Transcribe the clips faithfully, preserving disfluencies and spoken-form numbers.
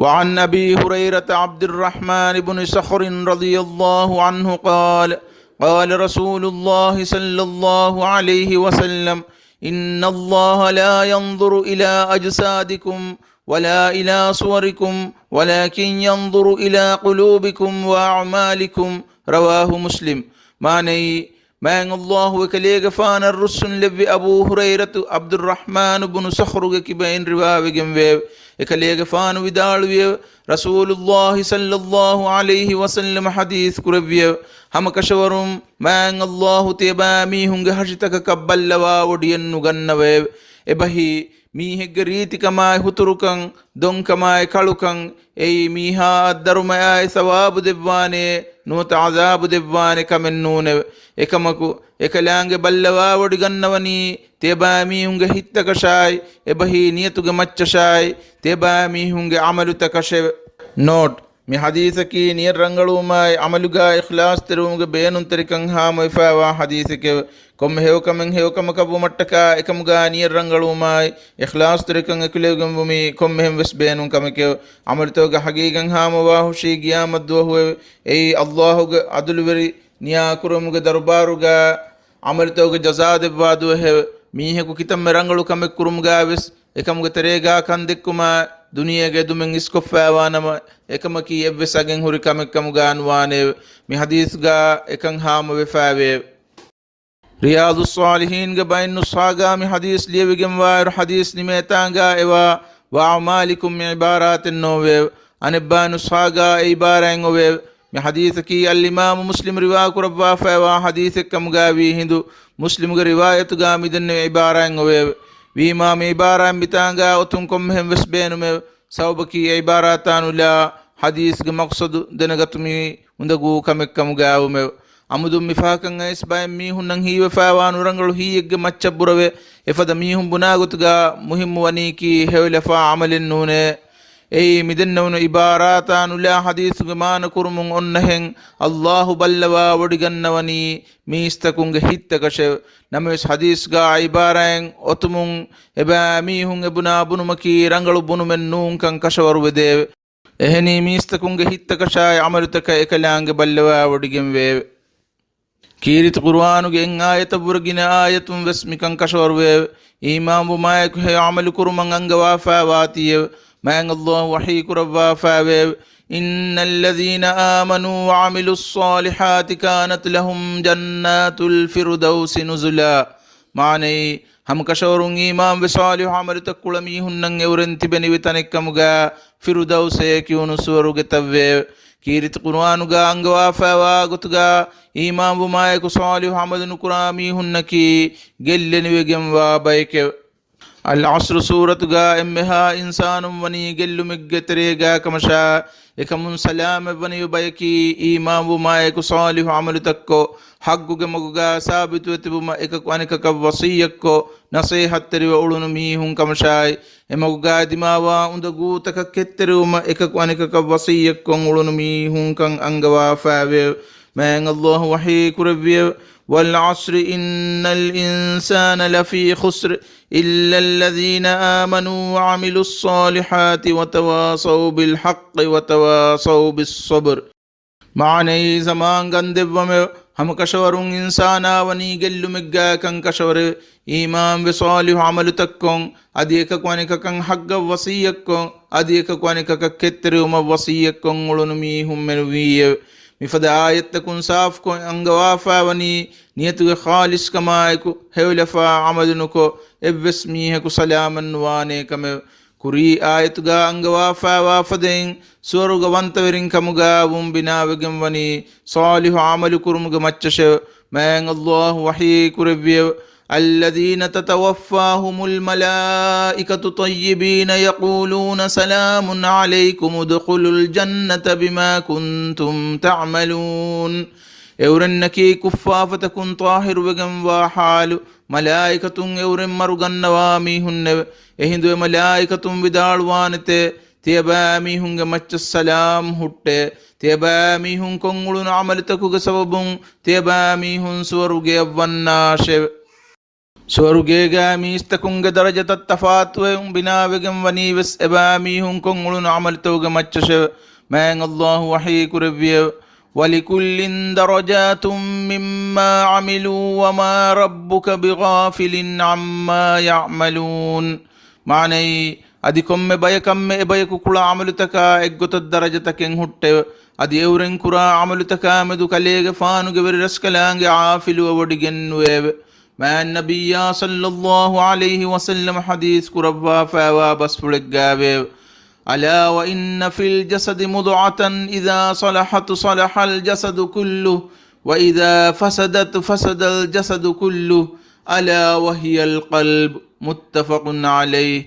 وعن أبي هريرة عبد الرحمن بن صخر رضي الله عنه قال: قال رسول الله صلى الله عليه وسلم: إن الله لا ينظر إلى أجسادكم ولا إلى صوركم ولكن ينظر إلى قلوبكم وأعمالكم. رواه مسلم. މާނައީ، މާތް ﷲ އެކަލޭގެފާނަށް ރުއްސުންލެއްވި އަބޫ ހުރައިރަތު ޢަބްދުއްރަޙްމާނު ބުނު ޞަޚްރުގެ ކިބައިން ރިވާވެގެންވެއެވެ. އެކަލޭގެފާނު ވިދާޅުވިއެވެ. ރަސޫލުﷲ ޞައްލަﷲ ޢަލައިހި ވަސައްލަމަ ޙަދީޘް ކުރެއްވިއެވެ. ހަމަކަށަވަރުން މާތް ﷲ ތިޔަބައިމީހުންގެ ހަށިތަކަކަށް ބައްލަވާވޮޑިއެއް ނުގަންނަވައެވެ. އެބަހީ، މީހެއްގެ ރީތިކަމާއި ހުތުރުކަން، ދޮންކަމާއި ކަޅުކަން، އެއީ މީހާއަށް ދަރުމަޔާއި ސަވާބު ދެއްވާނެ، ނުވަތަ ޢަޛާބު ދެއްވާނެ ކަމެއް ނޫނެވެ. އެކަމަކު، އެކަލާނގެ ބައްލަވާވޮޑިގަންނަވަނީ ތިޔަބައިމީހުންގެ ހިތްތަކަށާއި، އެބަހީ ނިޔަތުގެ މައްޗަށާއި، ތިޔަބައިމީހުންގެ ޢަމަލުތަކަށެވެ. ނޯޓް، މި ޙަދީޘަކީ ނިޔަތް ރަނގަޅުވުމާއި، ޢަމަލުގާ އިޚްލާޞްތެރިވުމުގެ ބޭނުންތެރިކަން ހާމަވެފައިވާ ޙަދީޘެކެވެ. ކޮންމެ ހެޔޮކަމެއް ހެޔޮކަމަކަށްވުމަށްޓަކާ އެކަމުގާ ނިޔަތް ރަނގަޅުވުމާއި، އިޚްލާޞްތެރިކަން އެކުލެވިގެންވުމީ ކޮންމެހެން ވެސް ބޭނުން ކަމެކެވެ. ޢަމަލުތަކުގެ ޙަޤީޤަތް ހާމަވާ ހުށީ ޤިޔާމަތްދުވަހުއެވެ. އެއީ ﷲ ގެ ޢަދުލުވެރި ނިޔާކުރުމުގެ ދަރުބާރުގާ ޢަމަލުތަކުގެ ޖަޒާ ދެއްވާ ދުވަހެވެ. މީހަކު ކިތަންމެ ރަނގަޅު ކަމެއް ކުރުމުގާ ވެސް، އެކަމުގެ ތެރޭގާ ކަން ދެއްކުމާ، ދުނިޔޭގެ އެދުމެއް އިސްކޮށްފައިވާ ނަމަ، އެކަމަކީ އެއްވެސް އަގެއް ހުރި ކަމެއް ކަމުގާ ނުވާނެއެވެ. މި ޙަދީޘްގާ އެކަން ހާމަވެފައިވެއެވެ. ރިޔާޟުއްޞާލިޙީންގެ ބައެއް ނުސްޚާގާ މި ޙަދީޘް ލިޔެވިގެންވާއިރު، ޙަދީޘް ނިމޭތާނގާ އެވާ، ވައަޢުމާލިކުމް މި ޢިބާރާތެއް ނޯވެއެވެ. އަނެއްބައި ނުސްޚާގާ އެ ޢިބާރާތް އޮވެއެވެ. މި ޙަދީޘަކީ އަލްއިމާމު މުސްލިމް ރިވާކުރައްވާފައިވާ ޙަދީޘެއް ކަމުގާ ވީހިނދު، މުސްލިމުގެ ރިވާޔަތުގާ މިދެންނެވި ޢިބާރާތް އޮވެއެވެ. ވީމާ މި ޢިބާރާތް މިތާނގާ އޮތުން ކޮންމެހެން ވެސް ބޭނުމެވެ. ސަބަބަކީ އެ ޢިބާރާތާ ނުލާ ޙަދީޘްގެ މަޤްޞަދު ދެނެގަތުމީ އުނދަގޫ ކަމެއް ކަމުގާ ވުމެވެ. އަމުދުން މި ފަހަކަށް އައިސް ބައެއް މީހުންނަށް ހީވެފައިވާ ނުރަނގަޅު ހީއެއްގެ މައްޗަށް ބުރަވެ، އެފަދަ މީހުން ބުނާގޮތުގާ މުހިއްމު ވަނީކީ ހެޔޮލަފާ ޢަމަލެއް ނޫނޭ. އެއީ މިދެންނެވުނު ޢިބާރާތާ ނުލާ ޙަދީޘުގެ މާނަ ކުރުމުން އޮންނަހެން ﷲ ބައްލަވާ ވޮޑިގަންނަވަނީ މީސްތަކުންގެ ހިތްތަކަށެވެ. ނަމަވެސް ޙަދީޘްގާ ޢިބާރާތް އޮތުމުން އެބައިމީހުން އެބުނާ ބުނުމަކީ ރަނގަޅު ބުނުމެއް ނޫންކަން ކަށަވަރުވެދެއެވެ. އެހެނީ މީސްތަކުންގެ ހިތްތަކަށާއި ޢަމަލުތަކަށް އެކަލާނގެ ބައްލަވާވޮޑިގެންވެއެވެ. ކީރިތި ޤުރުއާނުގެ އެއް އާޔަތަށްވުރެ ގިނަ އާޔަތުން ވެސް މިކަން ކަށަވަރުވެއެވެ. އީމާންވުމާއެކު ހެޔޮ ޢަމަލު ކުރުމަށް އަންގަވާފައިވާތީއެވެ. މާތް ﷲ ވަޙީ ކުރައްވާފައިވެއެވެ. إن الذين آمنوا وعملوا الصالحات كانت لهم جنات الفردوس نزلا. މާނައީ، ހަމަކަށަވަރުން އީމާންވެ ޞާލިޙު ޢަމަލުތައް ކުޅަ މީހުންނަށް އެއުރެން ތިބެނިވި ތަނެއްކަމުގާ ފިރުދައުސޭ ކިޔުނު ސުވަރުގެތައްވެއެވެ. ކީރިތި ޤުރުއާނުގާ އަންގަވާފައިވާ ގޮތުގާ، އީމާންވުމާއެކު ޞާލިޙު ޢަމަލު ނުކުރާ މީހުންނަކީ ގެއްލެނިވެގެންވާ ބައެކެވެ. އަލްޢަޞްރު ސޫރަތުގާ އެންމެހާ އިންސާނުން ވަނީ ގެއްލުމެއްގެ ތެރޭގާ ކަމަށާ، އެކަމުން ސަލާމަތްވަނިވި ބަޔަކީ އީމާންވުމާއެކު ޞާލިޙު ޢަމަލުތައްކޮށް، ޙައްޤުގެ މަގުގާ ސާބިތުވެ ތިބުމަށް އެކަކު އަނެކަކަށް ވަޞިއްޔަތްކޮށް، ނަޞޭޙަތްތެރިވެ އުޅުނު މީހުން ކަމަށާއި، އެމަގުގާ ދިމާވާ އުނދަގޫތަކަށް ކެތްތެރިވުމަށް އެކަކު އަނެކަކަށް ވަޞިއްޔަތްކޮށް އުޅުނު މީހުންކަން އަންގަވާފައިވެއެވެ. މާތް ﷲ ވަޙީ ކުރެއްވިއެވެ. والعصر إن الإنسان لفي خسر إلا الذين آمنوا وعملوا الصالحات وتواصوا بالحق وتواصوا بالصبر. މާނައީ، ޒަމާން ގަންދެއްވަމެވެ. ހަމަކަށަވަރުން އިންސާނާ ވަނީ ގެއްލުމެއްގާ ކަންކަށަވަރެވެ. އީމާންވެ ޞާލިޙު ޢަމަލުތައްކޮށް، އަދި އެކަކު އަނެކަކަށް ޙައްޤަށް ވަޞިއްޔަތްކޮށް، އަދި އެކަކު އަނެކަކަށް ކެތްތެރިވުމަށް ވަޞިއްޔަތްކޮށް އުޅުނު މީހުން މެނުވީއެވެ. މިފަދަ އާޔަތްތަކުން ސާފުކޮށް އަންގަވާފައިވަނީ، ނިޔަތުގެ ޚާލިޞްކަމާއެކު ހެޔޮލަފާ ޢަމަލު ނުކޮށް، އެއްވެސް މީހަކު ސަލާމަތް ނުވާނޭ ކަމެވެ. ކުރީ އާޔަތުގާ އަންގަވާފައިވާ ފަދައިން، ސުވަރުގަ ވަންތަވެރިން ކަމުގާ ވުން ބިނާވެގެން ވަނީ، ޞާލިޙު ޢަމަލު ކުރުމުގެ މައްޗަށެވެ. މާތް ﷲ ވަޙީ ކުރެއްވިއެވެ. الذين تتوفاهم الملائكة طيبين يقولون سلام عليكم ادخلوا الجنة بما كنتم تعملون. އެއުރެންނަކީ ކުއްފާފަތަކުން ޠާހިރުވެގެންވާ ޙާލު، މަލާއިކަތުން އެއުރެން މަރުގަންނަވާ މީހުންނެވެ. އެހިނދު އެ މަލާއިކަތުން ވިދާޅުވާނެތޭ، ތިޔަބައިމީހުންގެ މައްޗަށް ސަލާމް ހުއްޓޭ. ތިޔަބައިމީހުން ކޮށްއުޅުނު ޢަމަލުތަކުގެ ސަބަބުން ތިޔަބައިމީހުން ސުވަރުގެއަށް ވަންނާށެވެ. ސުވަރުގޭގައި މީސްތަކުންގެ ދަރަޖަތައް ތަފާތުވެވުން ބިނާވެގެން ވަނީވެސް އެބައިމީހުން ކޮށްއުޅުނު ޢަމަލުތަކުގެ މައްޗަށެވެ. މާތް ﷲ ވަޙީ ކުރެއްވިއެވެ. وَلِكُلٍّ دَرَجَاتٌ مِّمَّا عَمِلُوا وَمَا رَبُّكَ بِغَافِلٍ عَمَّا يَعْمَلُونَ. މާނައީ، އަދި ކޮންމެ ބަޔަކަށްމެ އެބަޔަކު ކުޅަ ޢަމަލުތަކާ އެއްގޮތަށް ދަރަޖަތަކެއް ހުއްޓެވެ. އަދި އެއުރެން ކުރާ ޢަމަލުތަކާމެދު ކަލޭގެފާނުގެ ވެރިރަސްކަލާނގެ ޢާފިލުވެވޮޑިގެންނުވެއެވެ. މާތް ނަބިއްޔާ ޞައްލައްލާހު ޢަލައިހި ވަސައްލަމަ ޙަދީޘް ކުރައްވާފައިވާ ބަސްފުޅެއްގައިވެއެވެ. أَلَا وَإِنَّ فِي الْجَسَدِ مُضْغَةً إِذَا صَلَحَتْ صَلَحَ الْجَسَدُ كُلُّهُ وَإِذَا فَسَدَتْ فَسَدَ الْجَسَدُ كُلُّهُ أَلَا وَهِيَ الْقَلْبُ. مُتَّفَقٌ عَلَيْهِ.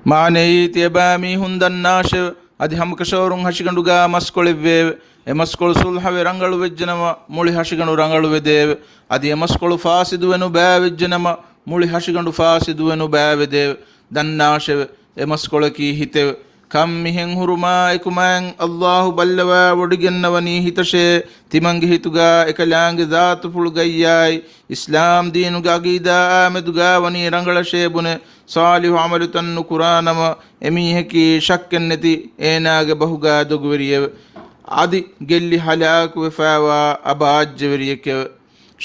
މާނައީ، ތިޔަބައިމީހުން ދަންނާށެވެ. އަދި ހަމަކަށަވަރުން ހަށިގަނޑުގަ މަސްކޮޅެއްވެއެވެ. އެ މަސްކޮޅު ޞުލްޙަވެ ރަނގަޅުވެއްޖެނަމަ، މުޅި ހަށިގަނޑު ރަނގަޅުވެދެއެވެ. އަދި އެ މަސްކޮޅު ފާސިދުވެ ނުބައިވެއްޖެނަމަ، މުޅި ހަށިގަނޑު ފާސިދުވެ ނުބައިވެދެއެވެ. ދަންނާށެވެ. އެ މަސްކޮޅަކީ ހިތެވެ. ކަން މިހެން ހުރުމާއެކު މާތް ﷲ ބައްލަވާ ވޮޑިގެންނަވަނީ ހިތަށޭ، ތިމަންގެ ހިތުގަ އެކަލާނގެ ޒާތުފުޅުގައްޔާއި، އިސްލާމް ދީނުގެ ޢަގީދާއާމެދުގަ ވަނީ ރަނގަޅަށޭ ބުނެ، ޞާލިޙު ޢަމަލުތައް ނުކުރާނަމަ، އެމީހަކީ ޝައްކެއްނެތި އޭނާގެ ބަހުގަ ދޮގުވެރިއެވެ. އަދި ގެއްލި ހަލާކުވެފައިވާ އަބާއްޖަވެރިއެކެވެ.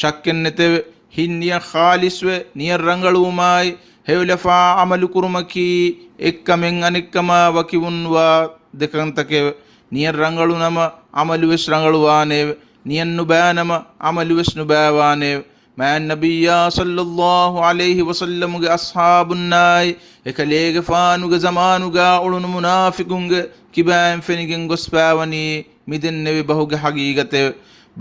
ޝައްކެއްނެތެވެ. ހިތް ނިޔަތް ޚާލިޞްވެ، ނިޔަތް ރަނގަޅުވުމާއި، ހެޔޮލަފާ ޢަމަލު ކުރުމަކީ އެއްކަމެއް އަނެއްކަމާ ވަކިވުންވާ ދެ ކަންތަކެވެ. ނިޔަތް ރަނގަޅު ނަމަ، ޢަމަލުވެސް ރަނގަޅުވާނެއެވެ. ނިޔަތް ނުބައި ނަމަ، ޢަމަލުވެސް ނުބައިވާނެއެވެ. މާތް ނަބިއްޔާ ޞައްލައްލާހު ޢަލައިހި ވަސައްލަމުގެ އަޞްޙާބުންނާއި، އެކަލޭގެފާނުގެ ޒަމާނުގަ އުޅުނު މުނާފިޤުންގެ ކިބައިން ފެނިގެން ގޮސްފައިވަނީ މިދެންނެވި ބަހުގެ ޙަޤީޤަތެވެ.